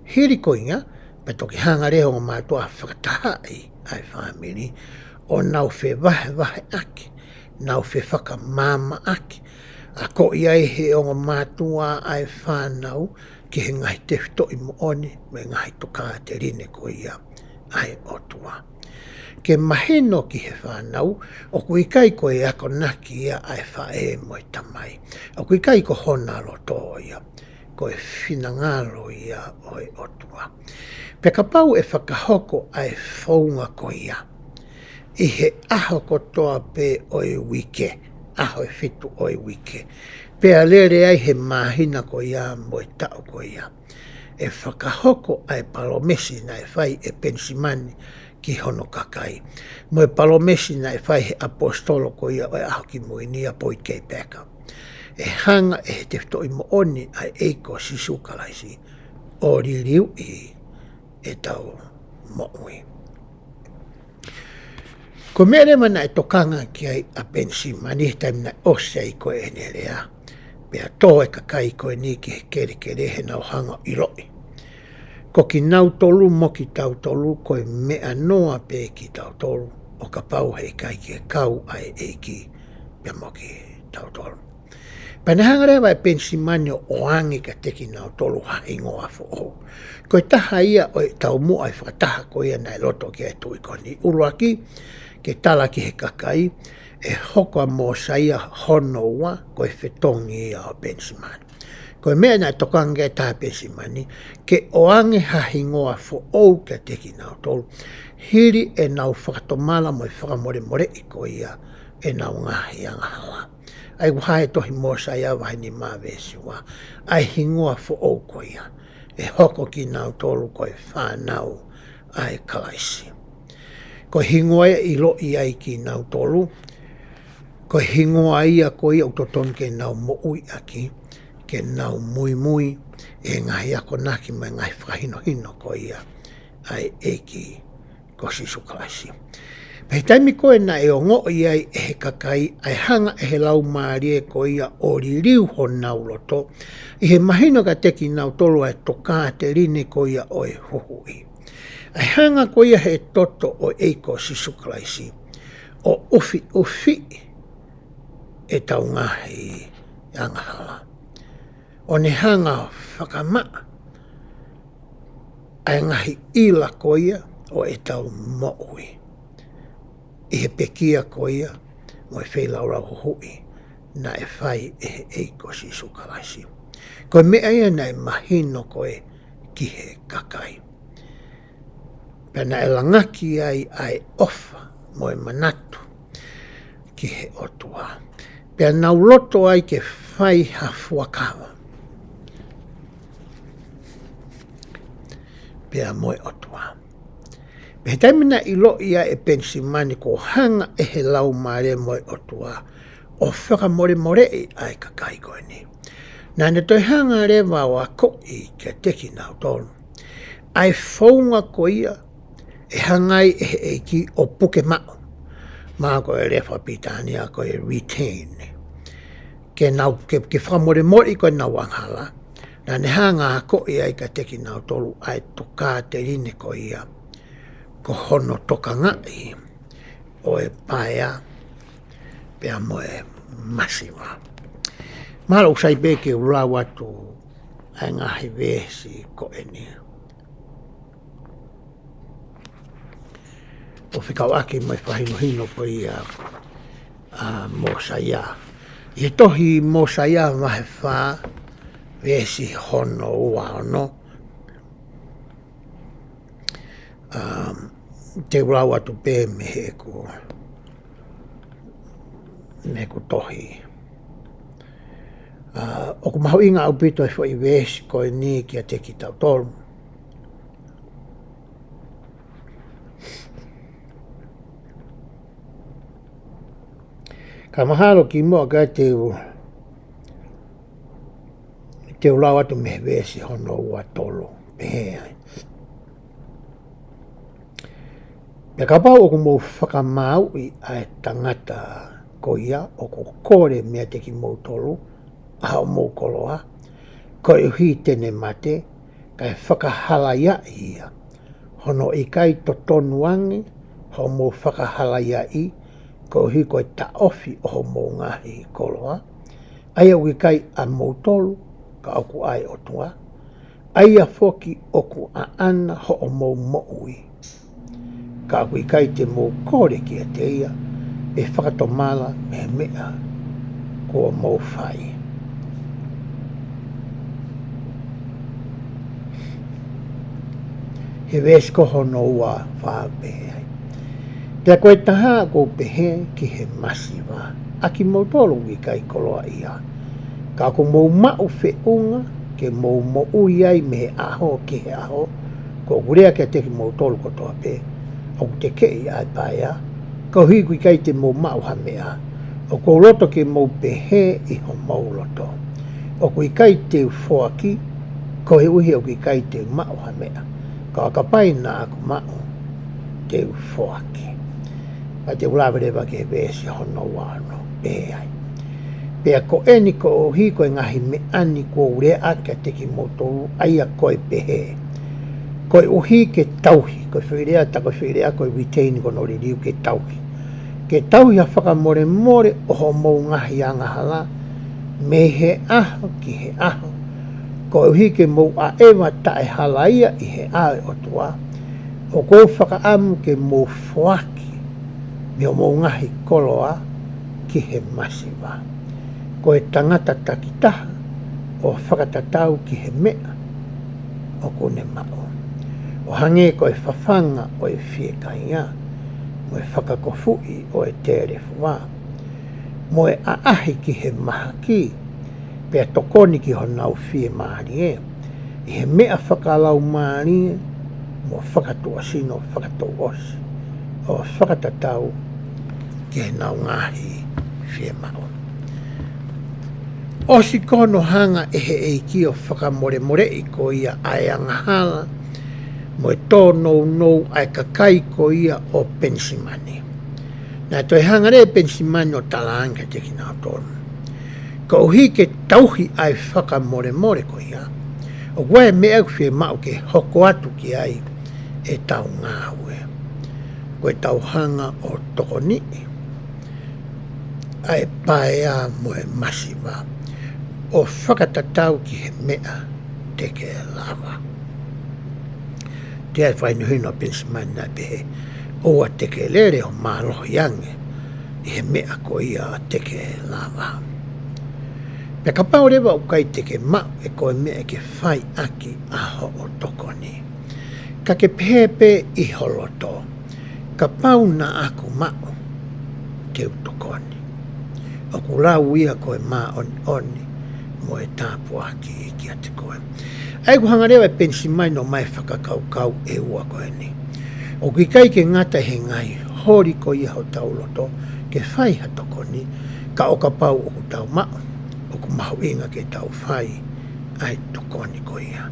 Hili ko ia, pea toki hanga leva ʻe he ongo mātuʻa ʻo fakatahaʻi ʻa e fāmili, ʻo nau fevahevaheʻaki, nau fefakamāmaʻaki, akoʻi ai ʻe he ongo mātuʻa ʻa e fānau ki he ngaahi tefitoʻi moʻoni mo e ngaahi tokāteline ko ia ʻa e ʻOtua. Ke mahino ki he fānau, ʻoku ʻikai ko e akonaki ia ʻa e faʻē mo e tamai. ʻOku ʻikai ko hona loto ia. Ko e finangalo ia ʻo e ʻOtua. Pea kapau ʻe fakahoko ʻa e founga ko ia ʻi he ʻaho kotoa pē ʻo e uike, ʻaho ʻe fitu ʻo e uike, pea lele ai he māhina ko ia mo e taʻu ko ia, ʻe fakahoko ʻa e palōmesi naʻe fai ʻe Penisimani ki hono kakai, mo e palōmesi naʻe fai ʻe he ʻaposetolo ko ia ʻo e ʻaho kimui ni, ʻa Boyd K. Packer. ʻE hanga ʻe he tefitoʻi moʻoni ʻa e ʻEiki ko Sīsū Kalaisi ʻo liliuʻi ʻetau moʻui. Ko e meʻa leva naʻe tokanga ki ai ʻa Penisimani he taimi naʻe ʻosi ai ko ē ʻene lea, pea tō e kakai ko eni ki he kelekele he nau hanga ʻo ʻiloʻi ko kinautolu mo kitautolu ko e meʻa noa pē kitautolu, ʻo kapau he ʻikai ke kau ʻa e ʻEiki pea mo kitautolu. Pea naʻe hanga leva ʻe Penisimani ʻo ʻoange kiate kinautolu ha hingoa foʻou. Ko e taha ia ʻo e taumuʻa ʻi he fakataha ko ia naʻe loto ki ai e tuʻi ko eni. ʻUluaki, ke tala ki he kakai, ʻe hoko ʻa Mōsaia hono ua, ko e fetongi ia ʻo Penisimani. Ko e meʻa naʻe tokanga ki ai ʻa Penisimani, ke ʻoange ha hingoa foʻou kiate kinautolu, hili ʻenau fakatomala mo e fakamolemoleʻi ko ia ʻenau ngaahi angahala. ʻA ia ʻoku hā he tohi Mōsaia vahe nima veesi ua, ʻa e hingoa foʻou ko ia, ʻe hoko kinautolu ko e fānau ʻa e Kalaisi. Ko e hingoa ia ʻe ʻiloʻi ai kinautolu, ko e hingoa ia ko ia ʻoku totonu ke nau moʻui ʻaki, ke nau muimui ʻi he ngaahi akonaki mo e ngaahi fakahinohino ko ia ʻa e ʻEiki ko Sīsū Kalaisi. Pea he taimi ko ē naʻe ongoʻi ai ʻe he kakai ʻa e hanga ʻe he Laumālie ko ia ʻo liliu honau loto, ʻi he mahino kiate kinautolu ʻa e tokāteline ko ia ʻo e huhuʻi. ʻA e hanga ko ia ʻe he toto ʻo e ʻEiki ko Sīsū Kalaisi ʻo ʻufiʻufiʻi ʻetau ngaahi angahala, ʻo ne hanga ʻo fakamaʻa ʻa e ngaahi ʻila ko ia ʻo ʻetau moʻui, ʻi he pekia ko ia mo e feilaulau huhuʻi naʻe fai ʻe he ʻEiki ko Sīsū Kalaisi. Ko e meʻa ia naʻe mahino ko ē ki he kakai. Pea naʻe langaki ai ʻa e ʻofa mo e manatu ki he ʻOtua. Pea nau loto ai ke fai ha fuakava pea mo e ʻOtua. Pea he taimi naʻe ʻiloʻi ai ʻe Penisimani kuo hanga ʻe he Laumālie mo e ʻOtua ʻo fakamolemoleʻi ʻa e kakai ko eni, naʻa ne toe hanga leva ʻo akoʻi kiate kinautolu ʻa e founga ko ia ʻe hanga ai ʻe he ʻEiki ʻo puke maʻu, ma ko e lea fakapilitānia ko e retain, ke nau, ke, ke fakamolemoleʻi ko ē ʻenau angahala. Naʻa ne hanga ʻo akoʻi ai kiate kinautolu ʻa e tokāteline ko ia, ko hono tokangaʻi ʻo e paea pea mo e masiva. Mahalo ʻoku sai pē ke u lau atu ʻa e ngaahi veesi ko eni ʻo fekauʻaki mo e fakahinohino ko ia ʻa Mōsaia. ʻI he tohi Mōsaia vahe fā, veesi hono ua ono, um, te u lau atu pē mei heʻeku, mei heʻeku tohi. Uh, ʻoku mahuʻinga ʻaupito e foʻi veesi ko eni kiate kitautolu. Ka mahalo kimuʻa kae te u, te u lau atu mei he veesi hono ua tolu, pehē ai. Pea kapau ʻoku mou fakamāuʻi ʻa e tangata ko ia ʻoku kole meiate kimoutolu ʻa hoʻomou koloa, koeʻuhi te ne mate, kae fakahalaiaʻi ia, hono ʻikai totonu ange hoʻomou fakahalaiaʻi, koeʻuhi ko e taʻofi ʻo hoʻomou ngaahi koloa, ʻa ia ʻoku ʻikai ʻamoutolu, ka ʻoku ʻa e ʻOtua, ʻa ia foki ʻoku ʻaʻana hoʻomou moʻui. Ka ʻoku ʻikai te mou kole kiate ia ʻe fakatomala mei he meʻa kuo mou fai. He veesi ko hono ua fā pehē ai. Pea ko e taha ʻoku ou pehē ki he masiva, ʻa kimoutolu ʻoku ʻikai koloaʻia, ka ʻoku mou maʻu feʻunga ke mou moʻui ai mei he ʻaho ki he ʻaho, ko ʻeku lea kiate kimoutolu kotoa pē, ʻoku tekeʻi ʻa e paea, koeʻuhi ʻoku ʻikai te mou maʻu ha meʻa, ʻoku ou loto ke mou pehē ʻi homou loto, ʻoku ʻikai te u foaki, koeʻuhi ʻoku ʻikai te u maʻu ha meʻa, ka ʻo kapau naʻa ku maʻu, te u foaki. Pea te u lave leva ki he veesi hono ua ono, pehē ai: Pea ko eni, koeʻuhi ko e ngaahi meʻa ni kuo u lea ʻaki kiate kimoutolu, ʻa ia ko e pehē, koeʻuhi ke tauhi, ko e foʻi lea, tā ko e foʻi lea ko e retain, ko hono liliu ke tauhi. Ke tauhi ha fakamolemole ʻo hoʻomou ngaahi angahala mei he ʻaho ki he ʻaho, koeʻuhi ke mou ʻaʻeva taʻehalaia ʻi he ʻao ʻo e ʻOtua, ʻoku ou fakaʻamu ke mou foaki mei hoʻomou ngaahi koloa ki he masiva, ko e tangata takitaha ʻo fakatatau ki he meʻa ʻoku ne maʻu, ʻo hangē ko e fafanga ʻo e fiekaia, mo e fakakofuʻi ʻo e telefua, mo e ʻaʻahi ki he mahaki, pea tokoni ki honau fiemālie ʻi he meʻa fakalaumālie mo fakatuʻasino fakatouʻosi, ʻo fakatatau ki heʻenau ngaahi fiemaʻu. ʻOsi ko hono hanga ʻe he ʻEiki ʻo fakamolemoleʻi ko ia ʻa e angahala mo e tōnounou ʻa e kakai ko ia ʻo Penisimani, naʻe toe hanga leva ʻe Penisimani ʻo talaange kiate kinautolu, koeʻuhi ke tauhi ʻa e fakamolemole ko ia, ʻoku ʻi ai e meʻa ʻoku fiemaʻu ke hoko atu ki ai ʻetau ngāue. Ko ʻetau hanga ʻo tokoniʻi ʻa e paea mo e masiva, ʻo fakatatau ki he meʻa te ke lava. Te ai fakahinohino ʻa Penisimani naʻe pehē, ʻoua te ke lele ʻo mālohi ange ʻi he meʻa ko ia te ke lava. Pea kapau leva ʻoku ʻikai te ke maʻu ʻe koe meʻa ke fai ʻaki ʻa hoʻo tokoni, ka ke pehē pē ʻi ho loto, kapau naʻa ku maʻu, te u tokoni. ʻOku lau ia ko e māʻoniʻoni mo e tāpuaki kiate koe. ʻA ia ʻoku hanga leva ʻe Penisimani ʻo ʻomai fakakaukau ʻe ua ko eni. ʻOku ʻikai ke ngata he ngaahi holi ko ia hotau loto ke fai ha tokoni, ka ʻo kapau ʻoku tau maʻu, ʻoku mahuʻinga ke tau fai ʻa e tokoni ko ia.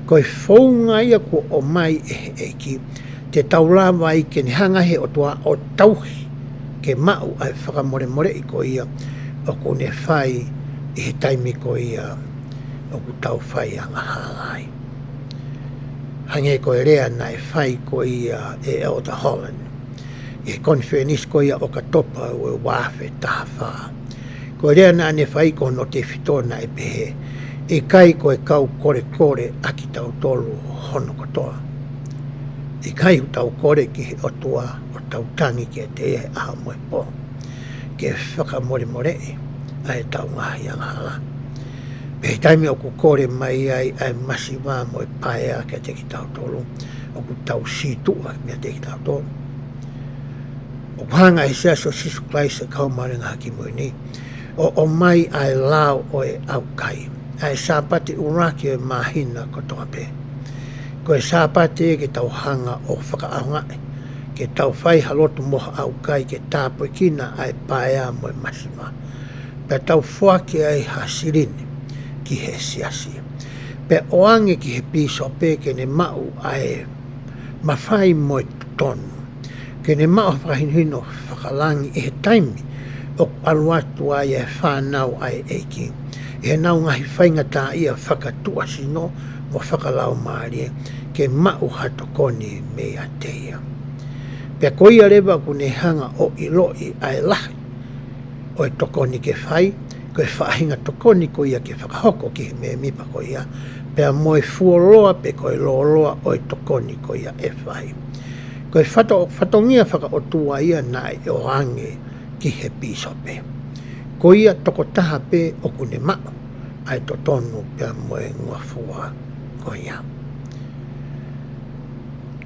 Ko e founga ia kuo ʻomai ʻe he ʻEiki, te tau lava ai ke ne hanga he ʻOtua ʻo tauhi ke maʻu ʻa e fakamolemoleʻi ko ia ʻoku ne fai ʻi he taimi ko ia ʻoku tau fai angahala ai. Hangē ko e lea naʻe fai ko ia ʻe Elder Holland ʻi he konifelenisi ko ia ʻo ʻOkatopa ua afe taha fā. Ko e lea naʻa ne fai ko hono tefito naʻe pehē, ʻikai ko e kau kolekole ʻa kitautolu hono kotoa. ʻIkai ʻoku tau kole ki he ʻOtua ʻo tau tangi kiate ia he ʻaho mo e pō ke fakamolemoleʻi ʻa ʻetau ngaahi angahala. Pea ʻi he taimi ʻoku kole mai ai ʻa e masiva mo e paea kiate kitautolu, ʻoku tau sītuʻa meiate kitautolu. ʻOku hanga ʻe he Siasi ʻo Sīsū Kalaisi ʻo e Kau Māʻoniʻoni ʻi he Ngaahi ʻAho Kimui Ni ʻo ʻomai ʻa e lao ʻo e ʻaukai, ʻa e Sāpate ʻuluaki ʻo e māhina kotoa pē. Ko e Sāpate ia ke tau hanga ʻo fakaʻaongaʻi ke tau fai ha lotu mo ha ʻaukai ke tāpuekina ʻa e paea mo e masiva. Pea tau foaki ai ha silini ki he siasi, pea ʻoange ki he pīsope ke ne maʻu ʻa e mafai mo e totonu, ke ne maʻu ha fakahinohino fakalangi ʻi he taimi ʻoku ʻalu atu ai e fānau ʻa e ʻEiki ʻi heʻenau ngaahi faingataʻaʻia fakatuʻasino mo fakalaumālie, ke maʻu ha tokoni meiate ia. Pea ko ia leva ʻoku ne hanga ʻo ʻiloʻi ʻa e lahi ʻo e tokoni ke fai, ko e faʻahinga tokoni ko ia ke fakahoko ki he mēmipa ko ia, pea mo e fuoloa pe ko e lōloa ʻo e tokoni ko ia ʻe fai. Ko e fato-, fatongia fakaʻotua ia naʻe ʻoange ki he pīsope. Ko ia tokotaha pē ʻoku ne maʻu ʻa e totonu pea mo e ngofua ko ia.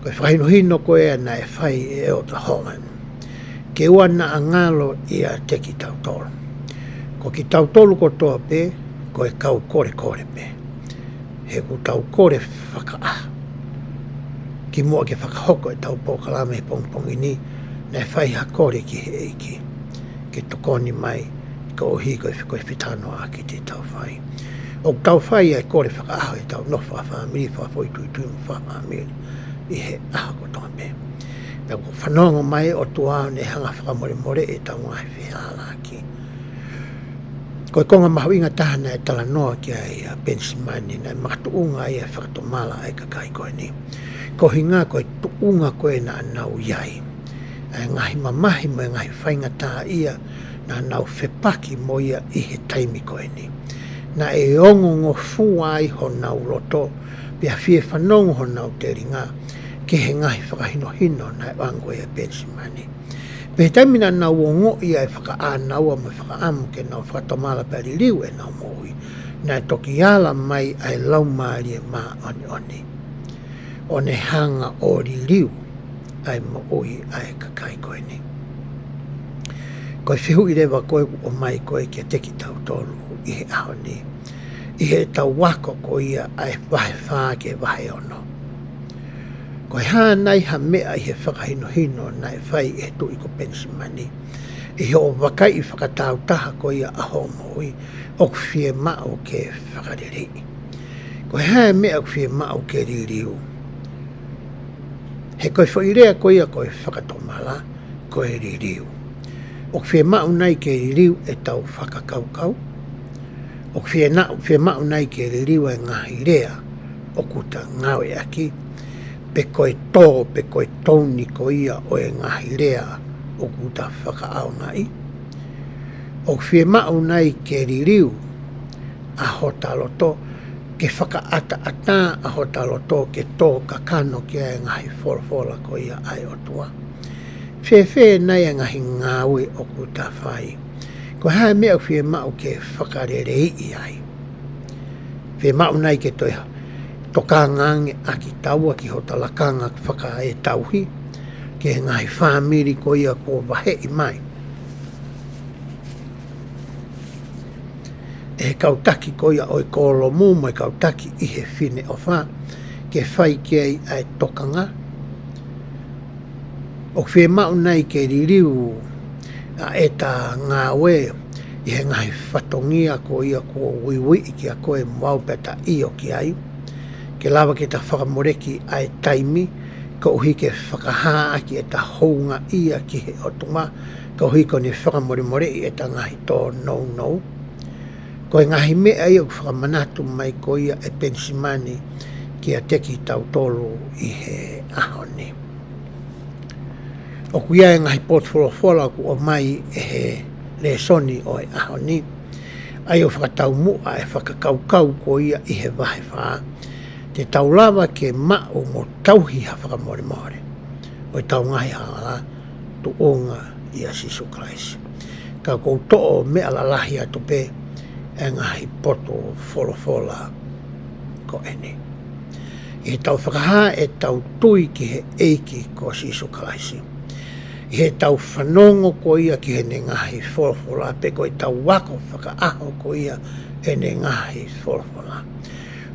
Ko e fakahinohino ko ia naʻe fai ʻe Elder Holland, ke ʻoua naʻa ngalo ʻiate kitautolu. Ko kitautolu kotoa pē ko e kau kolekole pē. He ʻoku tau kole fakaʻaho. Kimuʻa ke fakahoko ʻetau polokalama he pongipongi ni, naʻe fai ha kole ki he ʻEiki ke tokoni mai, koeʻuhi ko e, ko e fetanoaʻaki te tau fai. ʻOku tau fai ʻa e kole fakaʻaho ʻi heʻetau nofo fakafāmili, fakafoʻituitui mo fakafāmili ʻi he ʻaho kotoa pē. Pea ʻoku fanongo mai ʻOtua ʻo ne hanga fakamolemoleʻi ʻetau ngaahi fehālaaki. Ko e konga mahuʻinga taha naʻe talanoa ki ai ʻa Penisimani, naʻe makatuʻunga ia ʻi he fakatomala ʻa e kakai ko eni. Ko e ʻuhinga ko e tuʻunga ko ē naʻa nau ʻi ai, ʻa e ngaahi mamahi mo e ngaahi faingataʻaʻia naʻa nau fepaki mo ia ʻi he taimi ko eni. Naʻe ongongofua ai honau loto, pea fie fanongo honau telinga ki he ngaahi fakahinohino naʻe ʻoange ko ia ʻe Penisimani. Pea he taimi naʻa nau ongoʻi ʻa e fakaʻānaua mo e fakaʻamu ke nau fakatomala pea liliu ʻenau moʻui, naʻe toki ala mai ʻa e Laumālie Māʻoniʻoni ʻo ne hanga ʻo liliu ʻa e moʻui ʻa e kakai ko eni. Ko e fehuʻi leva ko ē ʻoku ʻomai ko ē kiate kitautolu ʻi he ʻaho ni, ʻi heʻetau ako ko ia ʻa e vahe fā ki he vahe ono. Ko e hā nai ha meʻa ʻi he fakahinohino naʻe fai ʻe he tuʻi ko Penisimani, ʻi hoʻo vakaiʻi fakatāutaha ko ia ʻa hoʻo moʻui, ʻoku fiemaʻu ke fakaleleiʻi? Ko e hā e meʻa ʻoku fiemaʻu ke liliu? He ko e foʻi lea ko ia ko e fakatomala, ko e liliu. ʻOku fiemaʻu nai ke liliu ʻetau fakakaukau? ʻOku fiemaʻu, fiemaʻu nai ke liliu e ngaahi lea ʻoku ta ngāueʻaki, pe ko e tō, pe ko e tone ko ia ʻo e ngaahi lea ʻoku ta fakaʻaongaʻi? ʻOku fiemaʻu nai ke liliu ʻa hota loto, ke fakaʻataʻatā ʻa hota loto ke tō kakano ki ai e ngaahi folofola ko ia ʻa e ʻOtua? Fēfē nai e ngaahi ngāue ʻoku ta fai? Ko e hā e meʻa ʻoku fiemaʻu ke fakaleleiʻi ai? Fiemaʻu nai ke toe tokanga ange ʻa kitaua ki hota lakanga fakaetauhi ki he ngaahi fāmili ko ia kuo vaheʻi mai ʻe he kau taki ko ia ʻo e kōlomu mo e kau taki ʻi he Fineʻofa ke fai ki ai ʻa e tokanga? ʻOku fiemaʻu nai ke liliu ʻa ʻeta ngāue ʻi he ngaahi fatongia ko ia kuo uiuiʻi kiate koe mo au pea ta ʻio ki ai, ke lava ke ta fakamoleki ʻa e taimi, koeʻuhi ke fakahā ʻaki ʻeta houngaʻia ki he ʻOtua, koeʻuhi ko ʻene fakamolemoleʻi ʻeta ngaahi tōnounou? Ko e ngaahi meʻa ia ʻoku fakamanatu mai ko ia ʻe Penisimani kiate kitautolu ʻi he ʻaho ni. ʻOku ʻi ai e ngaahi potu folofola ʻoku ʻomai ʻe he lēsoni ʻo e ʻaho ni, ʻa ia ʻoku fakataumuʻa e fakakaukau ko ia ʻi he vahe fā, te tau lava ke maʻu mo tauhi ha fakamolemole ʻo ʻetau ngaahi hala tuʻunga ʻia Sīsū Kalaisi. Ka ʻoku ou toʻo meʻa lalahi atu pē e ngaahi potu folofola ko eni. ʻI heʻetau fakahā ʻetau tui ki he ʻEiki ko Sīsū Kalaisi, ʻi heʻetau fanongo ko ia ki heʻene ngaahi folofola, pe ko ʻetau ako fakaʻaho ko ia ʻene ngaahi folofola,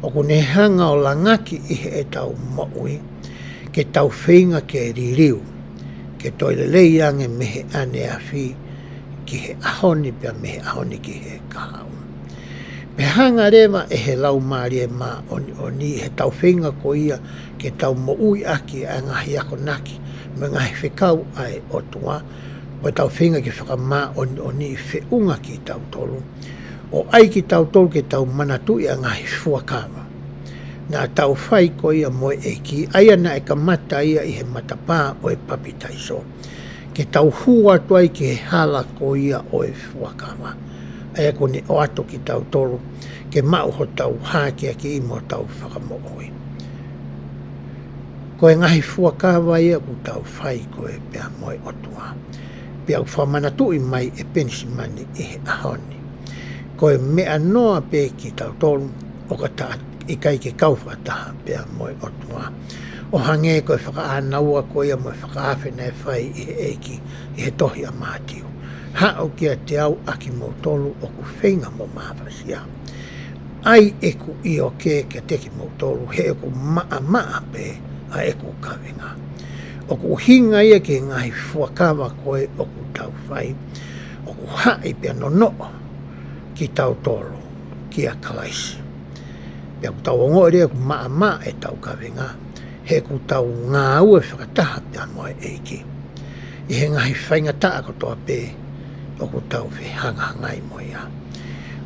ʻoku ne hanga ʻo langaki ʻi heʻetau moʻui ke tau feinga ke liliu, ke toe lelei ange mei he ʻaneafi ki he ʻaho ni, pea mei he ʻaho ni ki he kahaʻu. Pea hanga leva ʻe he Laumālie Māʻoniʻoni ʻi heʻetau feinga ko ia ke tau moʻui ʻaki ʻa e ngaahi akonaki mo e ngaahi fekau ʻa e ʻOtua, ʻo ʻetau feinga ke fakamāʻoniʻoniʻi feʻunga kitautolu, ʻo ʻai kitautolu ke tau manatuʻi ʻa e ngaahi fuakava naʻa tau fai ko ia mo e ʻEiki, ʻa ia naʻe kamata ia ʻi he matapā ʻo e papitaiso, ke tau hū atu ai ki he hala ko ia ʻo e fuakava, ʻa ia kuo ne ʻoatu kitautolu ke maʻu hotau hākeakiʻi mo hotau fakamoʻui. Ko e ngaahi fuakava ia ʻoku tau fai ko ē pea mo e ʻOtua, pea ʻoku fakamanatuʻi mai ʻe Penisimani ʻi he ʻaho ni. Ko e meʻa noa pē kitautolu ʻoku ta ʻikai ke kau fakataha pea mo e ʻOtua, ʻo hangē ko e fakaʻānaua ko ia mo e fakaafe naʻe fai ʻe he ʻEiki ʻi he tohi ʻa Mātiu: Haʻu kiate au ʻa kimoutolu ʻoku feinga mo mafasia, ʻai ʻeku ʻio ke kiate kimoutolu, he ʻoku maʻamaʻa pē ʻa ʻeku kavenga. ʻOku ʻuhinga ia ki he ngaahi fuakava ko ē ʻoku tau fai, ʻoku haʻi pea nonoʻo kitautolu kia Kalaisi. Pea ʻoku tau ongoʻi leva ʻoku maʻamaʻa ʻetau kavenga, he ʻoku tau ngāue fakataha pea mo e ʻEiki ʻi he ngaahi faingataʻa kotoa pē ʻoku tau fehangahangai mo ia.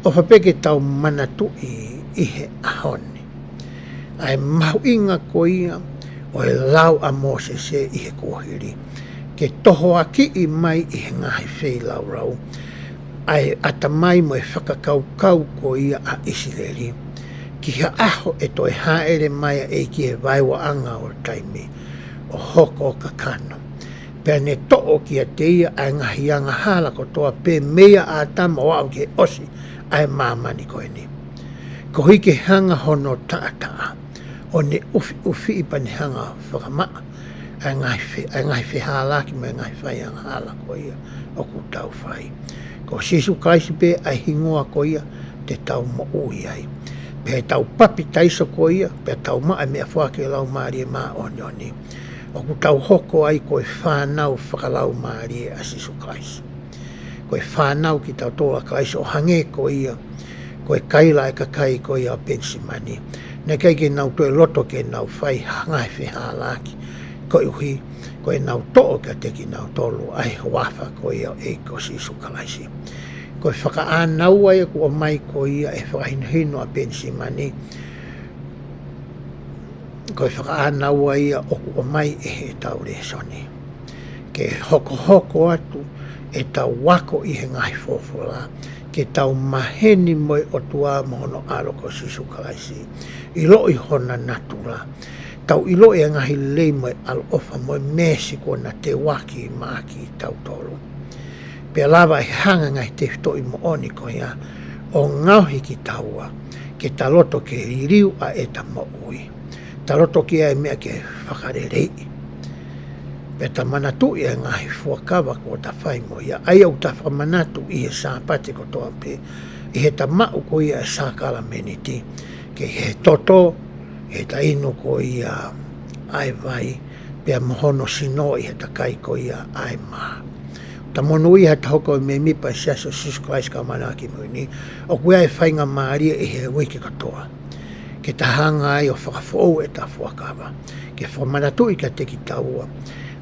ʻOfa pē ke tau manatuʻi ʻi he ʻaho ni ʻa e mahuʻinga ko ia ʻo e lao ʻa Mōsese ʻi he kuohili, ke tohoakiʻi mai ʻi he ngaahi feilaulau ʻa e ʻatamai mo e fakakaukau ko ia ʻa ʻIsileli ki ha ʻaho ʻe toe hāʻele mai ai ki he vaeuaʻanga ʻo taimi ʻo hoko ʻo kakano. Pea ne toʻo kiate ia ʻa e ngaahi angahala kotoa pē mei a ʻĀtama ʻo aʻu ki he ʻosi ʻa e māmani ko eni, koeʻuhi ke hanga hono taʻataʻa ʻo ne ʻufiʻufiʻi pea ne hanga fakamaʻa ʻa e ngaahi fe-, ʻa e ngaahi fehālaaki mo e ngaahi faiangahala ko ia ʻoku tau fai. Ko Sīsū Kalaisi pē ʻa e hingoa ko ia te tau moʻui ai. Pea tau papitaiso ko ia, pea tau maʻu e meʻafoaki ʻo e Laumālie Māʻoniʻoni, ʻoku tau hoko ai ko e fānau fakalaumālie ʻa Sīsū Kalaisi. Ko e fānau kitautolu ʻa Kalaisi ʻo hangē ko ia ko e kaila ʻa e kakai ko ia ʻo Penisimani. Naʻe ʻikai ke nau toe loto ke nau fai ha ngaahi fehālaaki, koeʻuhi ko ʻenau toʻo kiate kinautolu ʻa e huafa ko ia ʻo e ʻEiki ko Sīsū Kalaisi. Ko e fakaʻānaua ia kuo ʻomai ko ia ʻe he fakahinohino ʻa Penisimani. Ko e fakaʻānaua ia ʻoku ʻomai ʻe heʻetau lēsoni, ke hokohoko atu ʻetau ako ʻi he ngaahi folofola, ke tau maheni mo e ʻOtua mo hono ʻAlo ko Sīsū Kalaisi, ʻiloʻi hona natula, tau ʻiloʻi e ngaahi lelei mo e ʻaloʻofa mo e meesi kuo na teuaki maʻa kitautolu. Pea lava ʻe he hanga ʻe he ngaahi tefitoʻi moʻoni ko ia ʻo ngaohi kitaua ke ta loto ke liliu ʻa ʻeta moʻui, ta loto ke ʻai meʻa ke fakaleleiʻi, pea ta manatuʻi e ngaahi fuakava kuo ta fai mo ia, ʻa ia ʻoku ta fakamanatu ʻi he Sāpate kotoa pē, ʻi heʻeta maʻu ko ia e sākalameniti, ke ʻi he toto, ʻi heʻeta inu ko ia ʻa e vai, pea mo hono sino ʻi heʻeta kai ko ia ʻa e mā. Ta monūʻia heʻeta hoko ko e mēmipa ʻo e Siasi ʻo Sīsū Kalaisi ʻo e Kau Māʻoniʻoni ʻi he Ngaahi ʻAho Kimui Ni, ʻoku ʻi ai e faingamālie ʻi he uike kotoa ke ta hanga ai ʻo fakafoʻou ʻeta fuakava, ke fakamanatuʻi kiate kitaua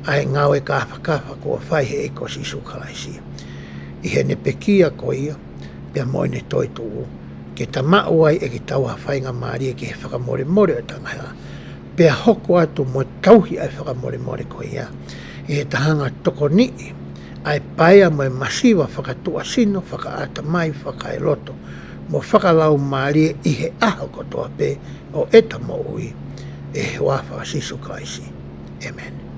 ʻa e ngāue kāfakafa kuo fai ʻe he ʻEiki ko Sīsū Kalaisi ʻi heʻene pekia ko ia, pea mo ʻene toetuʻu, ke ta maʻu ai ʻe kitaua ha faingamālie ki he fakamolemole ʻo ʻeta angahala, pea hoko atu mo tauhi ʻa e fakamolemole ko ia, ʻi heʻeta hanga ʻo tokoniʻi ʻa e paea mo e masiva fakatuʻasino, fakaʻatamai, fakaeloto, mo fakalaumālie ʻi he ʻaho kotoa pē ʻo ʻeta moʻui, ʻi he huafa ʻo Sīsū Kalaisi. ʻĒmeni.